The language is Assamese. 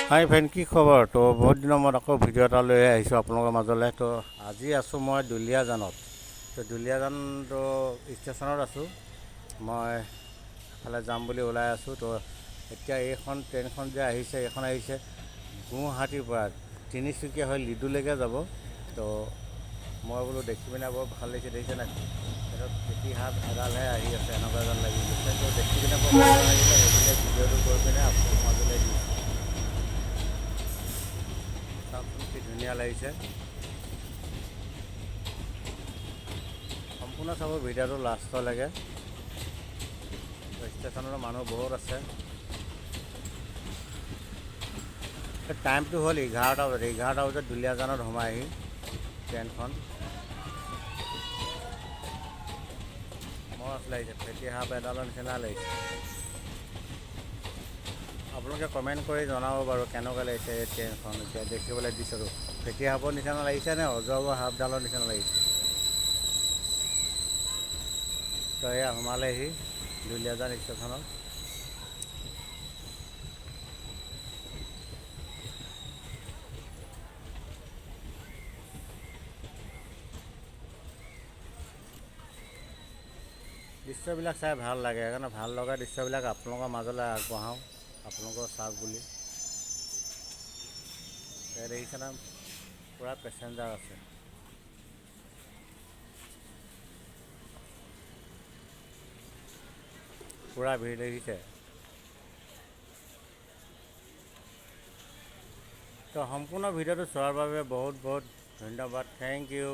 হাই ফ্ৰেণ্ড, কি খবৰ? তো বহুত দিনৰ মূৰত আকৌ ভিডিঅ' এটা লৈ আহিছোঁ আপোনালোকৰ মাজলৈ। তো আজি আছোঁ মই দুলীয়াজানত। তো দুলীয়াজান তো ষ্টেচনত আছোঁ মই, এফালে যাম বুলি ওলাই আছোঁ। তো এতিয়া এইখন ট্ৰেইনখন যে আহিছে, এইখন আহিছে গুৱাহাটীৰ পৰা তিনিচুকীয়া হৈ লিডুলৈকে যাব। তো মই বোলো দেখি পিনে বৰ ভাল লাগিছে, দেখিছে নাই? সেইটো ফেটি সাপ এডালহে আহি আছে, এনেকুৱা এডাল লাগি গৈছে। তো দেখি পিনে বৰ ভাল লাগিলে, সেইবুলিয়ে ভিডিঅ'টো কৰি পিনে আপোনালোকৰ মাজলৈ দিছোঁ। চাওকচোন কি ধুনীয়া লাগিছে। সম্পূৰ্ণ চাব ভিডিঅ'টো লাষ্টলৈকে। ষ্টেচনত মানুহ বহুত আছে। টাইমটো হ'ল 11টা বজাত। 11টা বজাত দুলীয়াজানত সোমাই আহি ট্ৰেইনখন মস্ত লাগিছে, ফেটি সাপ এডালৰ নিচিনা লাগিছে। আপোনালোকে কমেণ্ট কৰি জনাব বাৰু কেনেকুৱা লাগিছে এই ট্ৰেইনখন। এতিয়া দেখিবলৈ দিছিলোঁ, ফেটি সাপৰ নিচিনা লাগিছে নে অজগৰ সাপডালৰ নিচিনা লাগিছে? তো এয়া সোমালেহি দুলীয়াজান ষ্টেচনত। দৃশ্যবিলাক চাই ভাল লাগে, সেইকাৰণে ভাল লগা দৃশ্যবিলাক আপোনালোকৰ মাজলৈ আগবঢ়াওঁ, আপোনালোকৰ চাওক বুলি। এয়া দেখিছেনে, পূৰা পেচেঞ্জাৰ আছে। পূৰা ভিৰ দেখিছে। তো সম্পূৰ্ণ ভিডিঅ'টো চোৱাৰ বাবে বহুত বহুত ধন্যবাদ। Thank you.